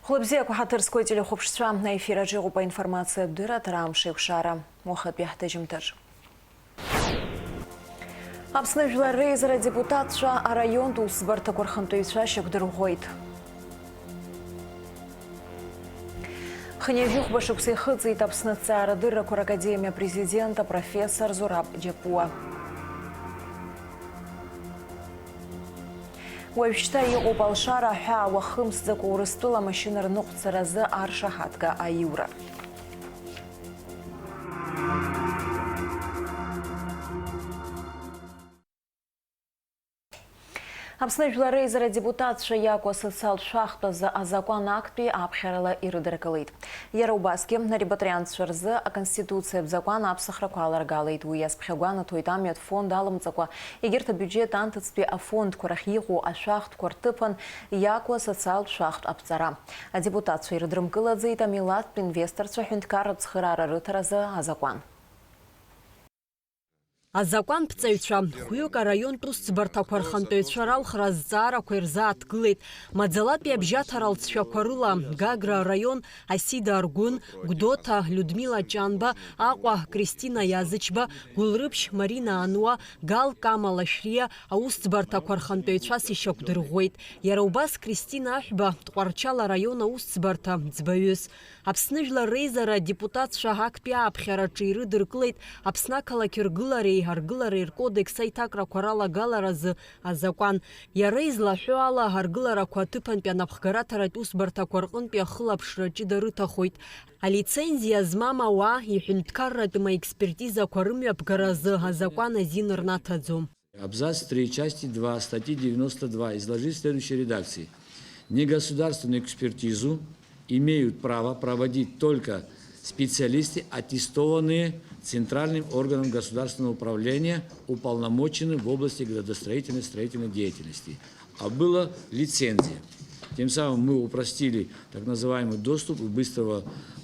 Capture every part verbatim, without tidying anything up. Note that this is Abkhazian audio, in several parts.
Хәлыбзиақәа ҳаҭыр зқәу ателехәаԥшцәа, аефир аҿы иҟоуп аинформациатә дырраҭара Амш еиқәшара. Уахатәи ҳҭыжьымҭаҿ. Аԥсны Жәлар Реизара адепутатцәа араионтә усӡбарҭақәа рхантәаҩцәа шьақәдырӷәӷәеит. Хынҩажәихәба шықәса ихыҵит Аԥсны Аҭҵаарадыррақәа ракадемиа апрезидент апрофессор Зураб Џьапуа. Уажәшьҭа иҟоуп алшара аҳәаа уахымсӡакәа Урыстәыла амашьына рныҟәцаразы аршаҳаҭга аиура. Аԥсны Жәлар Реизара адепутатцәа иакәу асоциалтә шәахтә азы азакәан актәи аԥхьарала ирыдыркылеит. Иара убасгьы, арепатриантцәа рзы аконституциатә закәан аԥсахрақәа аларгалеит. Уи азԥхьагәанаҭоит амҩатә фонд алымҵакәа, егьырҭ абиуџьет анҭыҵтәи афондқәа рахь иҟоу ашәахтәқәа рҭыԥан иакәу асоциалтә шәахтә аԥҵара. Адепутатцәа ирыдрымкылаӡеит амилаҭтә инвесторцәа аҳәынҭқарратә цхыраара рыҭаразы азакәан. Азакәанԥҵаҩцәа, хәҩык араионтә усӡбарҭақәа рхантәаҩцәа ралхра азҵаарақәа ирзааҭгылеит. Маӡалатәи абжьаҭара алҵшәақәа рыла, Гагра араион, Асида Аргәын, Гәдоуҭа, Людмила Ҷанба, Аҟәа, Кристина Иазычба, Гәылрыԥшь, Марина Ануа, Гал, Кама Лашәриа аусӡбарҭақәа рхантәаҩцәас ишьақәдырӷәӷәеит. Иара убас Кристина Аҳәба, Тҟәарчал араион аусӡбарҭа ӡбаҩыс. Аԥсны Жәлар Реизара адепутатцәа актәи ааԥхьараҿы ирыдыркылеит Аԥсны ақалақь ргылареи аргылареи ркодекс аиҭакрақәа ралагаларазы азакәан. Иара излаҳәо ала, аргыларақәа аҭыԥантәи анапхгараҭаратә усбарҭақәа рҟынтәи ахылаԥшра ҷыда рыҭахоит. Алицензиа змам ауаа иҳәынҭқарратә маекспертизақәа рымҩаԥгаразы азакәан азин рнаҭаӡом. Абзац три, части два статьи девяносто два изложить в следующей редакции. Негосударственную экспертизу имеют право проводить только специалисты, аттестованные Центральным органом государственного управления, уполномоченным в области градостроительной и строительной деятельности. А была лицензия. Тем самым мы упростили так называемый доступ и быстрого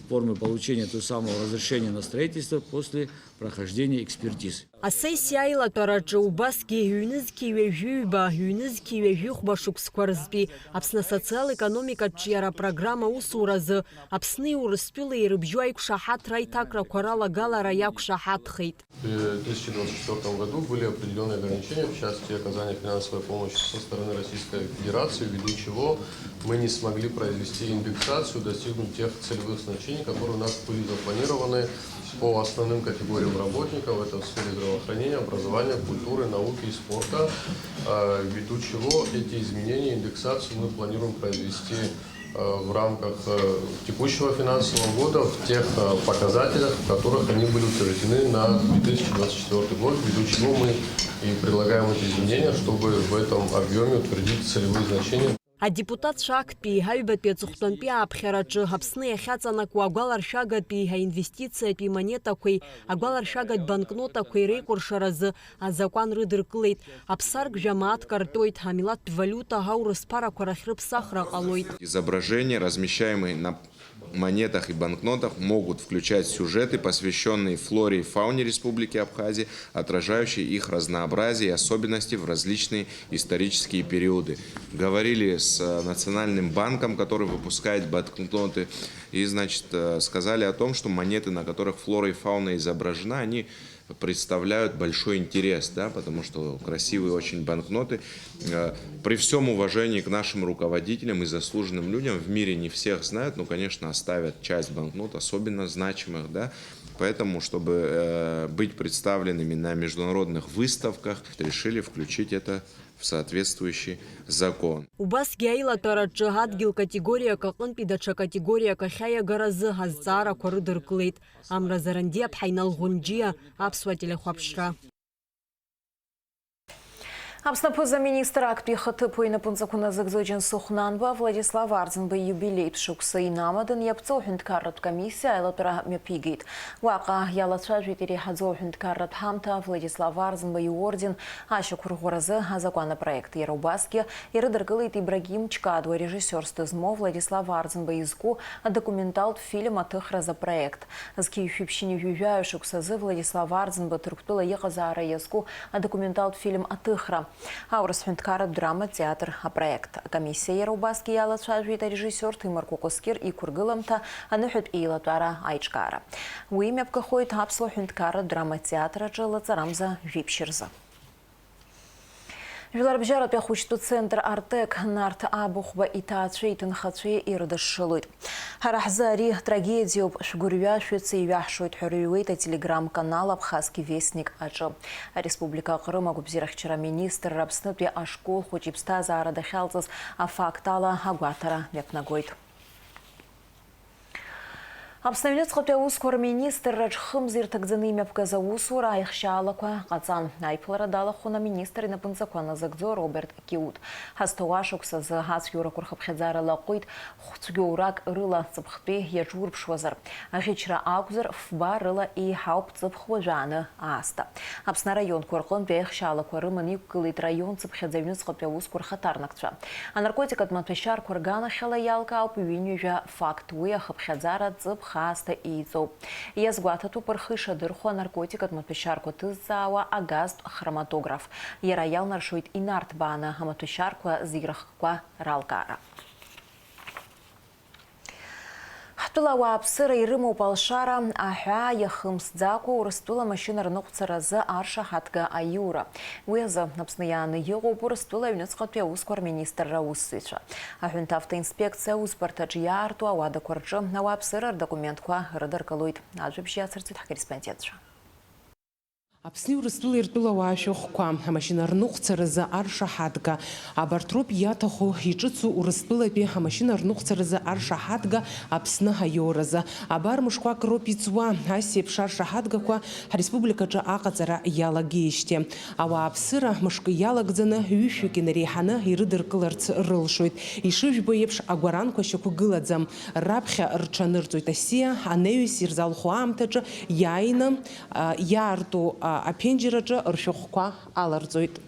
формы получения того самого разрешения на строительство после прохождения экспертизы. Асессиа аилатәараҿы убасгьы ҩнызқьи ҩажәи ҩба, ҩнызқьи ҩажәи хәба шықәсқәа рзтәи Аԥсны асоциал-економикатә ҿиара апрограмма аусуразы Аԥсни Урыстәылеи ирыбжьоу аиқәшаҳаҭра аиҭакрақәа ралагалара иақәшаҳаҭхеит. В две тысячи двадцать четвёртом году были определённые ограничения в части оказания финансовой помощи со стороны Российской Федерации, ввиду чего мы не смогли произвести индексацию, достигнуть тех целевых значений, которые у нас были запланированы по основным категориям работников, это в сфере здравоохранения, образования, культуры, науки и спорта, э, ввиду чего эти изменения, индексацию мы планируем произвести, э, в рамках, э, текущего финансового года в тех, э, показателях, в которых они были утверждены на две тысячи двадцать четвёртый год, ввиду чего мы и предлагаем эти изменения, чтобы в этом объёме утвердить целевые значения. Адепутатцәа актәи аҩбатәи аҵыхәтәантәи ааԥхьараҿы Аԥсны иахьаҵанакуа агәаларшәагатәи аинвестициатәи монетақәеи агәаларшәагатә банкнотақәеи реикәыршаразы азакәан рыдыркылеит. Аԥсаргжәа мааҭк артәоит, амилаҭтә валиута аурыс ԥарақәа рахь рыԥсахра ҟалоит. Изображения, размещаемые на монетах и банкнотах, могут включать сюжеты, посвящённые флоре и фауне Республики Абхазия, отражающие их разнообразие и особенности в различные исторические периоды. Говорили с, э, Национальным банком, который выпускает банкноты, и, значит, э, сказали о том, что монеты, на которых флора и фауна изображена, они представляют большой интерес, да, потому что красивые очень банкноты. Э, при всём уважении к нашим руководителям и заслуженным людям, в мире не всех знают, но, конечно, оставят часть банкнот, особенно значимых, да. Поэтому, чтобы, э, быть представленными на международных выставках, решили включить это в соответствующий закон. Убасгьы аилатәараҿы адгьыл категориак аҟынтәи даҽа категориак ахь аиагаразы азҵаарақәа рыдыркылеит. Амра Зарандиаԥҳа, Инал Ӷәынџьиа, Аԥсуа телехәаԥшра. Аԥсны аԥыза-министр актәи ихаҭыԥуаҩ инапынҵақәа назыгӡо Џьансыхә Нанба Владислав Арӡынба ииубилеитә шықәса инамадан иаԥҵоу аҳәынҭқарратә комиссиа аилатәара мҩаԥигеит. Уаҟа иалацәажәеит иреиҳаӡоу аҳәынҭқарратә ҳамҭа Владислав Арӡынба иуорден ашьақәырӷәӷәаразы азакәан апроект. Иара убасгьы ирыдыркылеит Ибрагим Чкадуа режиссиорс дызмоу Владислав Арӡынба изку адокументалтә фильм аҭыхразы апроект. Зқьи жәшәи ԥшьынҩажәи жәаҩа шықәсазы Владислав Арӡынба Ҭырқәтәыла иҟазаара иазку адокументалтә фильм аҭыхра. Аурыс ҳәынҭқарратә драма театр апроект. Акомиссиа иара убасгьы иалацәажәеит арежиссиор Ҭемыр Кәакәасқьыр иқәыргыламҭа аныҳәатә еилатәара аиҿкаара. Уи имҩаԥгахоит Аԥсуа ҳәынҭқарратә драма театр аҿы лаҵарамза жәиԥшь рзы. Жәларбжьаратәи ахәыҷтәы центр Артек Нарҭ Абыхәба иҭаацәеи иҭынхацәеи ирыдышшылоит. Ҳара ҳзы ари трагедиоуп, шәгәырҩа шәыцеиҩаҳшоит ҳәа рыҩуеит ателеграм-канал Абхазский вестник аҿы. Ареспублика Ҟрым агәабзиарахьчара аминистрра Аԥснытәи ашкол хәыҷ иԥсҭазаара дахьалҵыз афакт ала агәаҭара мҩаԥнагоит. Аԥсны аҩныҵҟатәи аусқәа рминистрраҿ хымз ирҭагӡаны имҩаԥгаз аусура аихшьаалақәа ҟаҵан. Аиԥылара далахәын аминистр инапынҵақәа назыгӡо Роберт Киут. Ҳазҭоу ашықәс азы ацәгьоурақәа рхыԥхьаӡара лаҟәит, хә-цәгьоурак рыла ҵыԥхтәи иаҿурԥшуазар, аӷьычра акәзар, фба рыла еиҳауп ҵыԥх уажәааны аасҭа. Аԥсны араионқәа рҟынтәи аихшьаалақәа рыманы иқәгылеит раион цыԥхьаӡа аҩныҵҟатәи аусқәа рхаҭарнакцәа. Анаркотикатә маҭәашьарқәа рганахьала иалкаауп ҩынҩажәа факт, уи ахыԥхьаӡара ҵыԥх аасҭа еиҵоуп. Иазгәаҭатәуп рхы ишадырхәо анаркотикатә маҭәашьарқәа ҭызҵаауа агазтә хроматограф. Иара иалнаршоит инарҭбааны амаҭәашьарқәа зегь рыхкқәа ралкаара. Ҳтәыла ауааԥсыра ирымоуп алшара, аҳәаа иахымсӡакәа Урыстәыла амашьына рныҟәцаразы аршаҳаҭга аиура. Уи азы Аԥсны иааны иҟоуп Урыстәыла аҩныҵҟатәи аусқәа рминистрра аусзуҩцәа. Аҳәынҭавтоинспекциа аусбарҭаҿы иаарту ауадақәа рҿы ауааԥсыра рдокументқәа рыдыркылоит. Ажәабжь иацырҵеит ҳкорреспондентцәа. Аԥсни Урыстәылеи ртәылауаа шәыхқәа, амашьына рныҟәцаразы аршаҳаҭга. Абарҭ роуп иаҭаху, иҿыцу Урыстәылатәи амашьына рныҟәцаразы аршаҳаҭга Аԥсны аиоуразы. Абар мышқәак роуп иҵуа, ас еиԥш аршаҳаҭгақәа ҳреспубликаҿы аҟаҵара иалагеижьҭеи. Ауааԥсыра мышкы иалагӡаны ҩышәҩык инареиҳаны ирыдыркыларц рылшоит. Ишыжәбо еиԥш, агәаранқәа шьақәгылаӡам. Раԥхьа рҽанырҵоит асиа, анаҩс ирзалху аамҭаҿы иааины, а, иаарту, а, аԥенџьыр аҿы ршәыхқәа аларҵоит.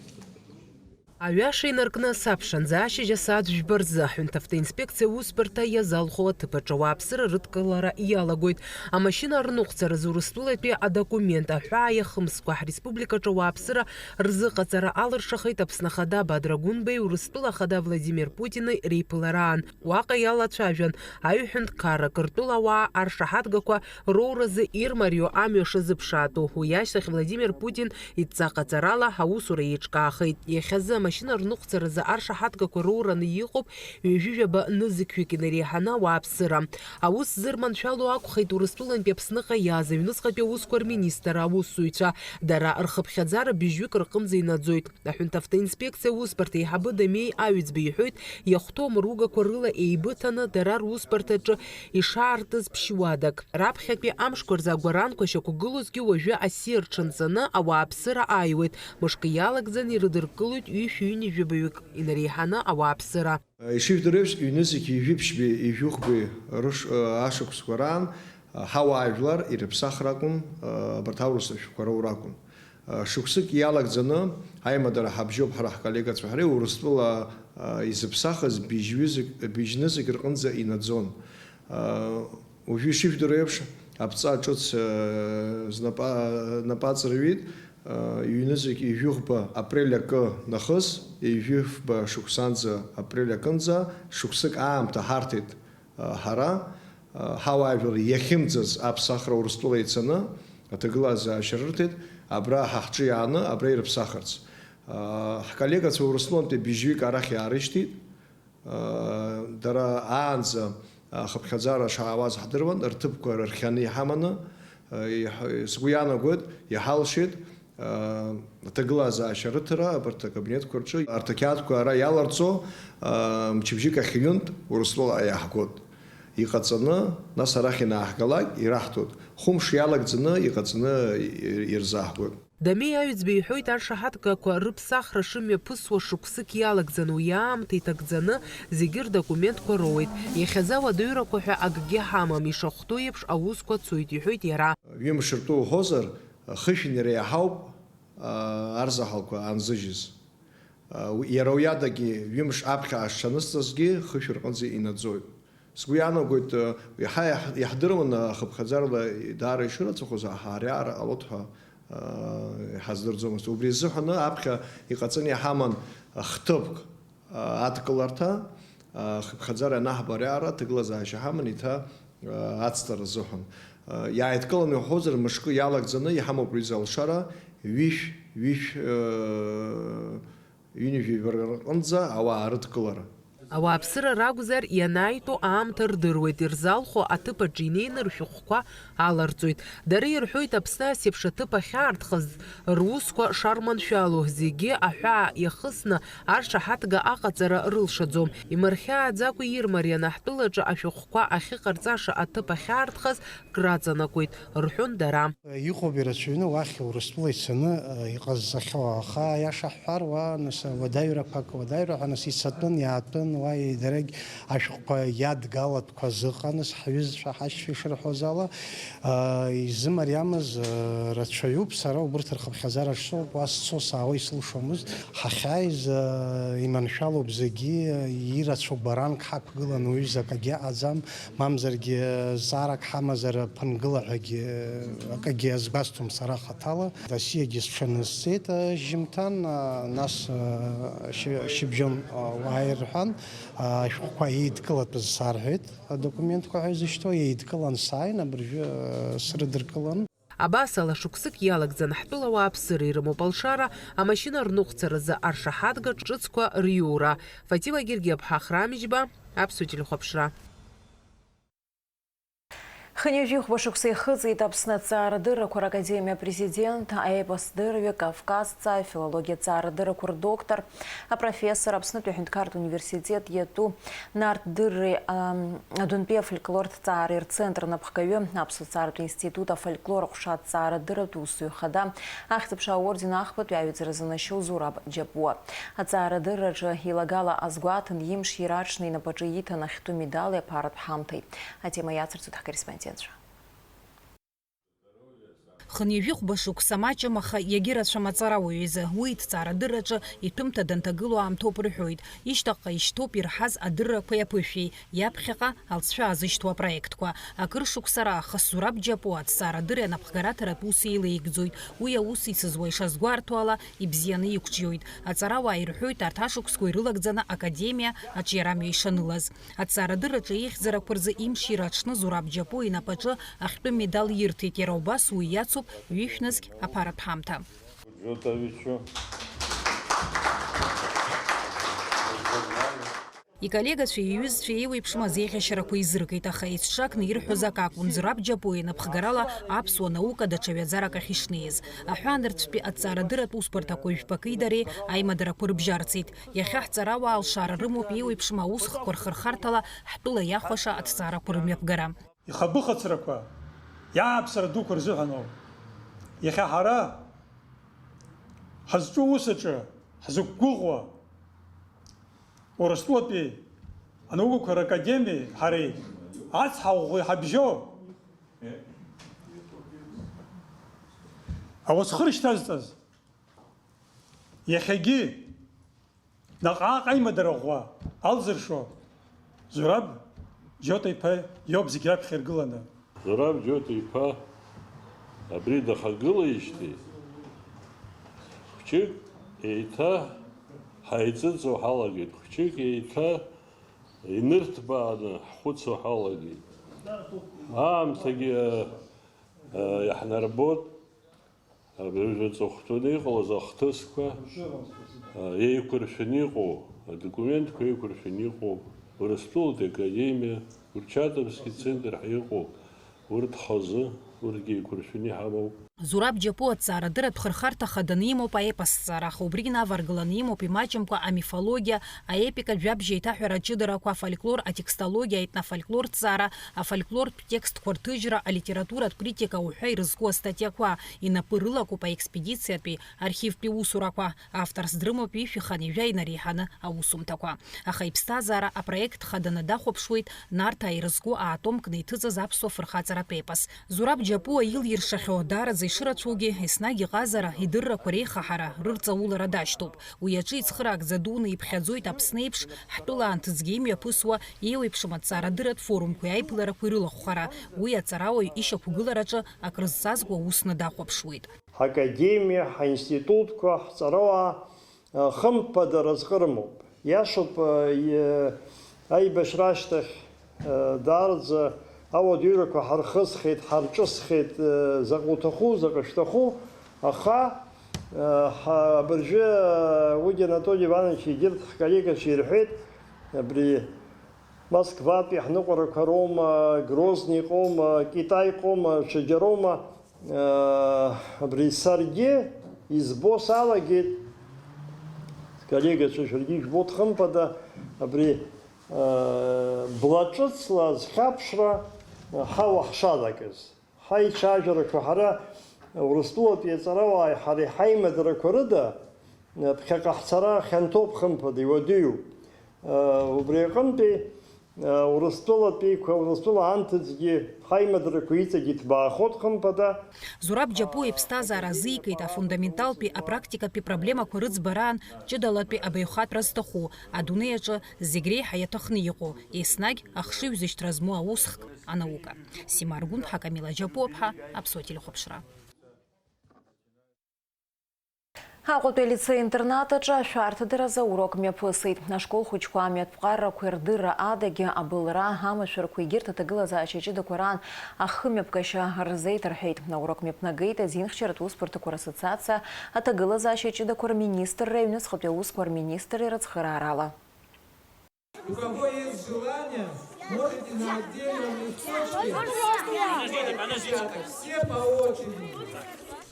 Аҩаша инаркны асабшанӡа ашьыжь асааҭ жәба рзы аҳәынҭавтоинспекциа аусбарҭа иазалху аҭыԥ аҿы ауааԥсыра рыдкылара иалагоит. Амашьына рныҟәцаразы Урыстәылатәи адокумент аҳәаа иахымскәа ҳреспубликаҿы ауааԥсыра рзыҟаҵара алыршахеит Аԥсны Ахада Бадра Гәынбеи Урыстәыла Ахада Владимир Путини реиԥылараан. Уаҟа иалацәажәан аҩ ҳәынҭқаррак ртәылауаа аршаҳаҭгақәа роуразы ирмариоу амҩа шазыԥшаатәу. Уи ашьҭахь Владимир Путин идҵа ҟаҵарала аусура еиҿкаахеит. Иахьазы амашьына рныҟәцаразы аршаҳаҭгақәа роураны иҟоуп ҩажәи жәаба нызқьҩык инареиҳаны ауааԥсыра. Аус зырманшәало акәхеит Урыстәылантәи Аԥсныҟа иааз аҩныҵҟатәи аусқәа рминистр аусзуҩцәа. Дара рхыԥхьаӡара быжьҩык рҟынӡа инаӡоит. Аҳәынҭавтоинспекциа аусбарҭа аиҳабы Дамеи Аҩӡба иҳәоит, иахәҭоу амругақәа рыла еибыҭаны дара русбарҭаҿы ишаартыз ԥшьуадак. Раԥхьатәи амшқәа рзы агәаранқәа шьақәгылозгьы уажәы асиа рҽанҵаны ауааԥсыра ааиуеит, мышкы иалагӡаны ирыдыркылоит ҩышәи ҩынҩажәи жәабаҩык инареиҳаны ауааԥсыра. Ишыжәдыруеиԥш, ҩнызқь ҩажәи ԥшьбеи ҩажәи хәбеи рыш-, ашықәсқәа раан ҳауаажәлар ирыԥсахра акәын, абарҭ аурыс ашәҟәқәа роура акәын. Шықәсык иалагӡаны аимадара ҳабжьоуп ҳара ҳколлегацәа ҳареи Урыстәыла изыԥсахыз быжьҩызак, быжьнызқь рҟынӡа инаӡон. Уажәы ишыжәдыруа еиԥш, аԥҵа ҿыц знапы, напы аҵырҩит, ҩнызқь ҩажәи хәба апрель акы нахыс, ҩажәи фба шықәсанӡа апрель акынӡа шықәсык аамҭа ҳарҭеит. Ҳара, ҳауаажәлар иахьымӡаз аԥсахра Урыстәыла ицаны, аҭагылазаашьа рырҭеит, абра ҳа ҳҿы иааны, абра ирыԥсахырц. Ҳколлегацәа Урыстәылантәи быжьҩык арахь иаарышьҭит. Дара аанӡа ахыԥхьаӡара шаауаз ҳдыруан, рҭыԥқәа рхианы иҳаманы, иҳ-, сгәы иаанагоит, иҳалшеит. Аҭагылазаашьа рыҭара абарҭ акабинетқәа рҿы арҭ ақьаадқәа ара иаларҵо, мчыбжьык ахь ҩынтә Урыстәыла иаҳгоит. Иҟаҵаны, нас арахь инааҳгалак, ираҳҭоит. Хәымш иалагӡаны иҟаҵаны ирзааҳгоит. Дамеи Аҩӡба иҳәоит, аршаҳаҭгақәа рыԥсахра шымҩаԥысуа шықәсык иалагӡаны, уи аамҭа иҭагӡаны зегьы рдокументқәа роуеит. Иахьазы ауадаҩрақәа ҳәа акгьы ҳамам, ишахәҭоу еиԥш аусқәа цоит, иҳәоит иара. Ҩымш ртәы уҳәозар, хышә инереиҳауп, а, арзаҳалқәа аанзыжьыз. А, уи, иара уиадагьы ҩымш аԥхьа ашҽанысҵазгьы хышә рҟынӡа инаӡоит. Сгәы иаанагоит, а, иаҳа иаҳ-, иаҳдыруан, а, хыԥхьаӡарала даара ишырацәахоз, аха ари аара ҟалоит ҳәа, Ҳаздырӡомызт. Убри азыҳәаны аԥхьа иҟаҵаны иҳаман хҭыԥк, адкыларҭа, хыԥхьаӡара ианаҳбо ариаара аҭагылазаашьа ҳаман еиҭа ацҵара азыҳәан. Иааидкыланы иуҳәозар, мышкы иалагӡаны иҳамоуп уи изы алшара, ҩышә, ҩышә, ҩынҩажәи жәаба рҟынӡа ауаа рыдкылара. Ауааԥсыра ракәзар, ианааитәу аамҭа рдыруеит, ирзалхо аҭыԥ аҿы инеины ршәҟәқәа аларҵоит. Дара ирҳәоит, Аԥсны ас еиԥш аҭыԥ ахьаарҭхыз русқәа шарманшәало, зегьы аҳәаа иахысны аршаҳаҭга аҟаҵара рылшаӡом. Имырхьааӡакәа ирмарианы ҳтәылаҿы ашәҟәқәа ахьыҟарҵаша аҭыԥ ахьаарҭхыз краҵанакуеит, рҳәон дара. Иҟоуп ирацәаҩны уахь Урыстәыла ицаны, э, иҟазҵахьоу, аха аиаша ҳҳәар, уа, нас, уадаҩрақәак, уадаҩра ҳәа, нас, ицатәын, иаатәын, уа, еидарагь ашәҟәқәа иадгалатәқәаз ыҟан, нас, ҳҩызцәа, ҳашьцәа ишырҳәоз ала, э, изымариамыз, э, рацәаҩуп, сара убырҭ рхыԥхьаӡара шсоуп, уа сцо саауа исылшомызт. Ҳахьааиз, э, иманшәалоуп зегьы, ирацәоуп, баранк ҳақәгылан, уаҩы акагьы аҟаӡам. Мамзаргьы, зҵаарак ҳамазар, ԥынгыла ҳәагьы акагьы азгәасҭом сара хаҭала. Досиегьы сҽанысҵеит, э, жьымҭан, э, нас, э, шьы-, шьыбжьон, э, уааир рҳәан, э, ашәҟәқәа еидкылатәыз сарҳәеит, адокументқәа ҳәа изышьҭоу еидкылан сааин, абыржәы, э, срыдыркылан. Абас ала шықәсык иалагӡан ҳтәыла ауааԥсыра ирымоуп алшара, амашьына рныҟәцаразы аршаҳаҭга ҿыцқәа риура. Фатима Гергиаԥҳа, Ахрамжьба, Аԥсуа телехәаԥшра. Хынҩажәи хәба шықәса ихыҵит Аԥсны аҭҵаарадыррақәа ракадемиа апрезидент, аепос дырҩы, Кавказҵааҩ, афилологиа ҭҵаарадыррақәа рдоктор, апрофессор, Аԥснытәи аҳәынҭқарратә университет иатәу Нарҭ Дырреи, ам, адәынтәи афольклорҭҵаареи рцентр анапхгаҩы, Аԥсуа ҭҵааратә институт афольклор аҟәша аҭҵаарадырратә усзуҩ хада, Ахьӡ-аԥша аорден ахԥатәи аҩаӡара занашьоу Зураб Џьапуа. Аҭҵаарадырраҿы илагала азгәаҭан, имш ираҽны инапаҿы ииҭан ахьтәы медали аԥаратә ҳамҭеи. Атема иацырҵоит ҳкорреспондентцәа. Хынҩажәи хәба шықәса маҷым, аха иагьырацәам аҵарауаҩ изы. Уи иҭҵаарадырраҿы иҭәымҭа данҭагылоу аамҭоуп рҳәоит. Ишьҭахьҟа ишьҭоуп ирҳаз адыррақәеи аԥышәеи, иаԥхьаҟа алҵшәа азышьҭуа апроектқәа. Акыр шықәса раахыс Зураб Џьапуа аҭҵаарадырреи анапхгараҭаратә уси еилеигӡоит. Уи аус исызуа ишазгәарҭо ала, ибзианы иқәҿиоит. Аҵарауаа ирҳәоит, арҭ ашықәсқәа ирылагӡаны академиа аҿиарамҩа ишанылаз. Аҭҵаарадырраҿы еихьӡарақәа рзы имшира аҽны Зураб Џьапуа инапаҿы ахьтәы медал ирҭеит, иара убас уи иацуп ҩышә нызқь аԥаратә ҳамҭа. Иколлегацәеи иҩызцәеи еиуеиԥшым азеиӷьашьарақәа изыркит, аха еицҿакны ирҳәоз акы акәын, Зураб Џьапуа инапхгарала аԥсуа наука даҽа ҩаӡарак ахь ишнеиз. Аҳәаанырцәтәи аҭҵаарадырратә усбарҭақәа жәпаки дареи аимадарақәа рыбжьарҵеит. Иахьа ҳҵарауаа алшара рымоуп еиуеиԥшым аусхқәа рхырхарҭала ҳтәыла иахәаша аҭҵаарақәа рымҩаԥгара. Ихабыхацрақәа, иааԥсара дуқәа рзыҳәаноуп. Иахьа ҳара ҳазҿу ус аҿы ҳзықәгәыӷуа, Урыстәылатәи анаукақәа ракадемиеи ҳареи ацҳа ӷәӷәа иҳабжьоу ауасхыр шьҭазҵаз, иахьагьы наҟ-ааҟ аимадара ӷәӷәа алзыршо Зураб Џьота иԥа иоуп зегь раԥхьа иргыланы. Зураб Џьота иԥа абри дахагылеижьҭеи, хәҷык еиҭа ҳаиҵыҵуа ҳалагеит, хәҷык еиҭа инырҭбааны ҳхәыцуа ҳалагеит. Аамҭагьы, а, а, иаҳнарбоит. Абыржәы аҵыхәтәаны иҟалаз ахҭысқәа, а, еиқәыршәаны иҟоу, адокументқәа еиқәыршәаны иҟоу, Урыстәылатәи академиа, Курчатовски центр ҳәа иҟоу, урҭ хазы, урҭгьы еиқәыршәаны иҳамоуп. Зураб Џьапуа аҭҵаарадырратә хырхарҭа хаданы имоуп аепосҭҵаара, аха убригь инаваргыланы имоуп имаҷымкәа амифологиа, аепика, жәабжь еиҭаҳәара аҷыдарақәа, афольклор, атекстологиа, аетнофольклорҭҵаара, афольклортә текстқәа рҭыжьра, алитературатә критика уҳәа ирызку астатиақәа, инапы рылакуп аекспедициатәи архивтәи усурақәа, авторс дрымоуп ҩышәи хынҩажәа инареиҳаны аусумҭақәа. Аха иԥсҭазаара апроект хаданы дахәаԥшуеит Нарҭаа ирызку аатомк неиҭыҵыз аԥсуа фырхаҵаратә епос. Зураб Џьапуа илиршахьоу даараӡа ишырацәоугьы, еснагь иҟазара, идыррақәа реихаҳара, рырҵаулара дашьҭоуп. Уи аҿы ицхыраагӡа дуны иԥхьаӡоит Аԥсны еиԥш ҳтәыла анҭыҵгьы имҩаԥысуа еиуеиԥшым аҭҵаарадырратә форумқәеи аиԥыларақәеи рылахәхара. Уи аҵарауаҩ ишьақәгылараҿы акрызҵазкуа усны дахәаԥшуеит. ҳакадемиа, ҳаинститутқәа, ҳҵарауаа, хымԥада разҟы рымоуп. Иашоуп, аибашьра ашьҭахь, даараӡа ауадаҩрақәа ҳархысхьеит, ҳарҿысхьеит, заҟа уҭаху, заҟа шәҭаху, аха, ҳа-, абыржәы, уигьы Анатоли Иванович егьырҭ ҳколлегацәа ирҳәеит, абри Москватәи ҳныҟәарақәа роума, Грозниҟоума, Китаиҟоума, ҽаџьароума, абри саргьы избо салагеит, сколлегацәа шәаргьы ижәбоит, хымԥада, абри, бла ҿыцла зхьаԥшра ҳауа ҳшалагаз. Ҳаицәажәарақәа ҳара Урыстәылатәи аҵарауааи ҳареи ҳаимадарақәа рыда, ԥхьаҟа ҳцара хьанҭоуп, хымԥада, иуадаҩуп. Убри аҟынтәи, Урыстәылатәиқәа, Урыстәыла анҭыҵгьы ҳаимадарақәа иҵегь иҭбаахоит, хымԥада. Зураб Џьапуа иԥсҭазаара азикит афундаменталтәи апрактикатәи проблемақәа рыӡбараан ҷыдалатәи абаҩхатәра зҭаху, адунеи аҿы зегь реиҳа иаҭахны иҟоу, еснагь ахшыҩзышьҭра змоу аусхк, анаука. Сима Аргәынԥҳа, Камила Џьапуаԥҳа, Аԥсуа телехәаԥшра. Аҟәатәи алицеи-интернат аҿы ашәарҭадаразы аурок мҩаԥысит. Ашкол хәыҷқәа амҩаԥҟарақәеи рдырра адагьы абылра, амашәырқәа, егьырҭ аҭагылазаашьа ҷыдақәа раан ахымҩаԥгашьа рзеиҭарҳәеит. Аурок мҩаԥнагеит азинхьчаратә усбарҭақәа рассоциациа, аҭагылазаашьа ҷыдақәа рминистрра, аҩныҵҟатәи аусқәа рминистрреи рыцхыраарала. У кого есть желание, можете на отдельном листочке. Подождите, подождите. Ребята, все по очереди.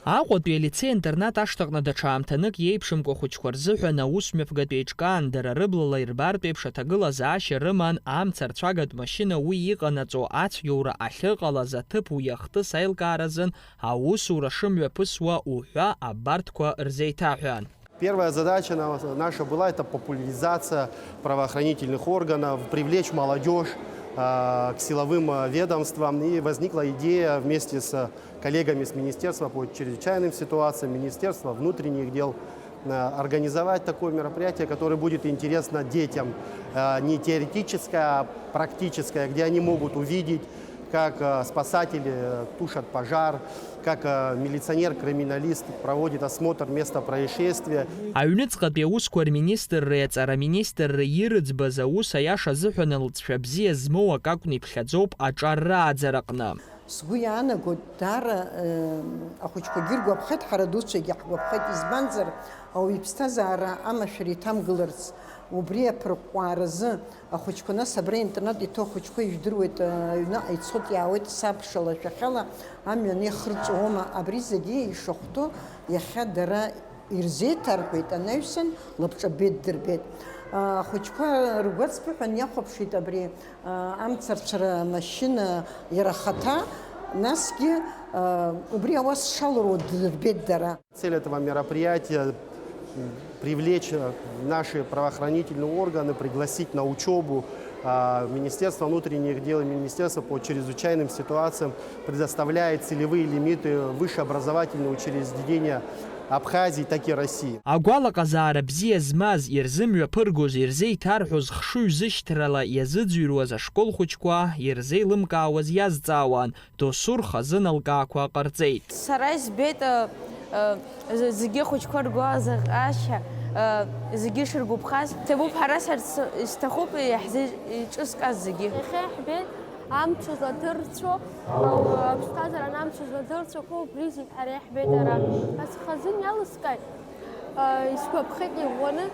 Аҟәатәи алицеи-интернат ашҭаҟны даҽа аамҭанык иеиԥшымкәа ахәыҷқәа рзыҳәан аус мҩаԥгатә еиҿкаан, дара рыблала ирбартә еиԥш аҭагылазаашьа рыман, амца рцәагатә машьына уи иҟанаҵо ацәгьоура ахьыҟалаз аҭыԥ уи ахҭыс аилкааразын аусура шымҩаԥысуа уҳәа абарҭқәа рзеиҭаҳәан. Первая задача на-, наша была — это популяризация правоохранительных органов, привлечь молодёжь, а, к силовым, а, ведомствам. И возникла идея вместе с коллегами с Министерства по чрезвычайным ситуациям, Министерства внутренних дел, а, организовать такое мероприятие, которое будет интересно детям. А, не теоретическое, а практическое, где они могут увидеть, как, э, спасатели, э, тушат пожар, как, э, милиционер-криминалист проводит осмотр места происшествия. Аҩныҵҟатәи аусқәа рминистрреи аҵара аминистрреи ирыӡбаз аус аиаша азыҳәан алҵшәа бзиа змоу акы акәны иԥхьаӡоуп аҿар рааӡараҟны. Сгәы иаанагоит, даара, э, ахәыҷқәагьы иргәаԥхеит, ҳара адуцәагьы ҳгәаԥхеит, избанзар, ауаҩы иԥсҭазаара амашәыр иҭамгыларц, убри аԥырҟәҟәааразы, Ахәыҷқәа, нас абра аинтернат иҭоу ахәыҷқәа ижәдыруеит, аҩныҟа ицоит, иаауеит, сабшала, шәахьала амҩан еихырҵәоума, абри зегьы ишахәҭоу иахьа дара ирзеиҭарҳәеит, анаҩсан лабҿабеит дырбеит. Ахәыҷқәа ргәаҵԥыҳәан иахәаԥшит абри амцарцәара амашьына иара ахаҭа, насгьы убри ауас шалуроу дырбеит дара. Цель этого мероприятия — привлечь, э, в наши правоохранительные органы, пригласить на учёбу. А, Министерство внутренних дел и Министерство по чрезвычайным ситуациям предоставляет целевые лимиты в высшеобразовательные учреждения Абхазии, так и России. Агәалаҟазаара бзиа змаз, ирзымҩаԥыргоз, ирзеиҭарҳәоз, хшыҩзышьҭрала иазыӡырҩуаз ашкол хәыҷқәа ирзеилымкаауаз иазҵаауан. Досу рхазы аилкаақәа ҟарҵеит. Сара избеит, э, э, з-, зегьы ахәыҷқәа ргәы азаҟьашьа, э, зегьы шыргәаԥхаз. Ҭабуп, ҳара сарц исҭахуп иаҳзеиҿыскааз зегьы. Иахьа иаҳбеит амч зладырцәо, э, аԥсҭазаара амч зладырцәақәо убри зегь ҳара иаҳбеит ара. Аӡә хазын иалыскааит. Исгәаԥхеит иӷәӷәаны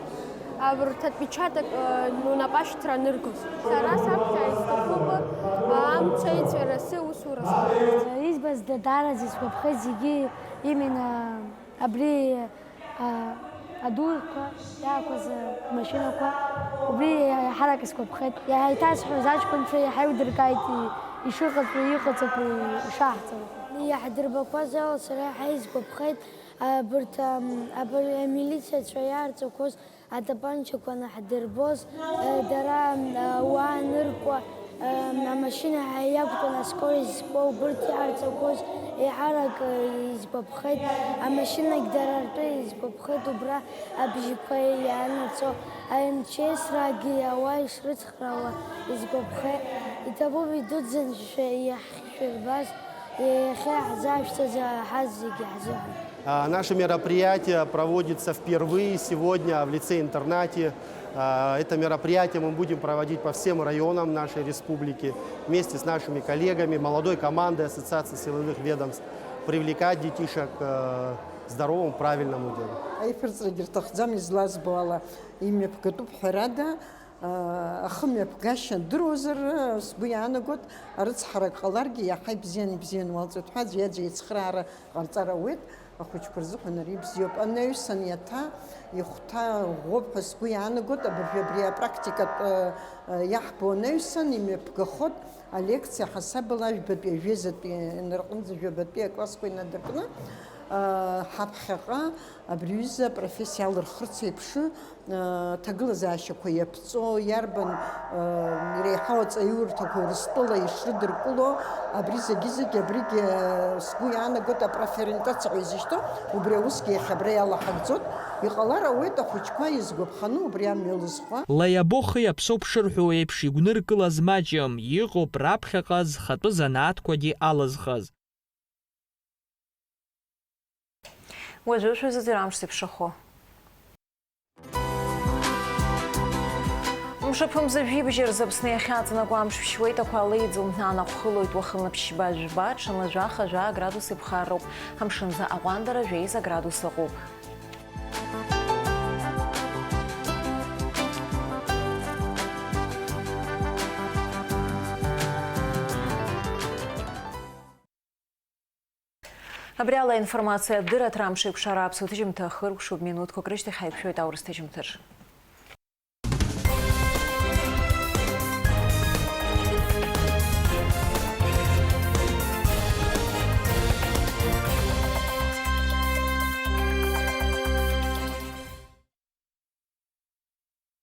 абарҭ отпечаток, э, унапы ашьҭра аныргоз. Сара саԥхьа исҭахуп, э, амца иҵәарасы усура сҟаларц. Избаз дадараӡа исгәаԥхеит зегьы, именно абри, э, адуқәа иаақәаз, э, машьынақәа, убри иаҳарак исгәаԥхеит. Иаҳа иҭасҳәоз аҷкәынцәа иаҳа еилдыркааит и-, ишыҟаҵәҟьоу, иҟаҵатәу, ишаҳҵаратәу. Иаҳдырбақәаз ала сара иаҳа исгәаԥхеит. Абарҭ, ам, абар-, амилициацәа иаарҵақәоз атапанчақәа анаҳдырбоз, э, дара, ам, ауаа аныркуа, ам, амашьына иақәтәан аскорость зқәу, убырҭ иаарҵақәоз еиҳарак, э, изгәаԥхеит. Амашьынагь дара ртәы изгәаԥхеит, убра абжьқәа иаанаҵо, а МЧС-раагьы ауаа ишрыцхраауа изгәаԥхеит. Иҭабуп идуӡӡан шәа-, иаҳшәырбаз, иахьа иаҳзаашәҵаз аҳаз зегьы ҳзыҳәан. А, наше мероприятие проводится впервые сегодня в лицее-интернате. А, это мероприятие мы будем проводить по всем районам нашей республики вместе с нашими коллегами, молодой командой Ассоциации силовых ведомств, привлекать детишек, э, к здоровому, правильному делу. Аиԥырҵрагьы рҭахӡам, излазбо ала, имҩаԥгатәуп ҳәарада, ахымҩаԥгашьа дыруазар, сгәы иаанагоит, арыцҳарак ҟаларгьы иаҳа ибзиан, ибзиан уалҵуеит ҳәа аӡәи аӡәи ицхраара ҟарҵар ауеит. Ахәыҷқәа рзыҳәан ари бзиоуп. Анаҩсан иаҭа ихәҭа ӷәӷәоуп ҳәа сгәы иаанагоит, абыржәы абри апрактикатә, э, э, иаҳбо анаҩсан имҩаԥгахоит, алекциа ҳасабала жәбатәи, ажәеизатәи, инарҟынӡа жәабатәи аклассқәа инадыркны, э, ҳаԥхьаҟа абри аҩыза апрофессиа алырхырц еиԥш, э, ҭагылазаашьақәа иаԥҵоу, иарбан, э, иреиҳау аҵаиурҭақәа Урыстәыла ишрыдыркыло, абри зегьы-зегьы, абригь, э, сгәы иаанагоит, апрофориентациа ҳәа изышьҭоу, убри аусгьы иахьа абра иалаҳагӡоит. Иҟалар ауеит ахәыҷқәа изгәаԥханы убри амҩа лызхуа. Лаиабохи аԥсоуп шырҳәо еиԥш игәныркылаз маҷым, иҟоуп раԥхьаҟа зхатәы занааҭқәагьы алызхыз. Уажәы шәазыӡырҩ амш зеиԥшрахо. Мшаԥымза жәибжь рзы Аԥсны иахьаҵанакуа амш ԥшьуеит, ақәа леиӡом, анаҟә хылоит, уахынла ԥшьба жәба, ҽынла жәаха жәаа градус иԥхарроуп, амшынӡы аҟәандара жәеиза градус ыҟоуп. Абри ала аинформациа адырраҭара амш еиқәшара аԥсуа ҭыжьымҭа хыркәшоуп, минуҭқәак рышьҭахь ҳаиқәшәоит аурыс ҭыжьымҭаҿы.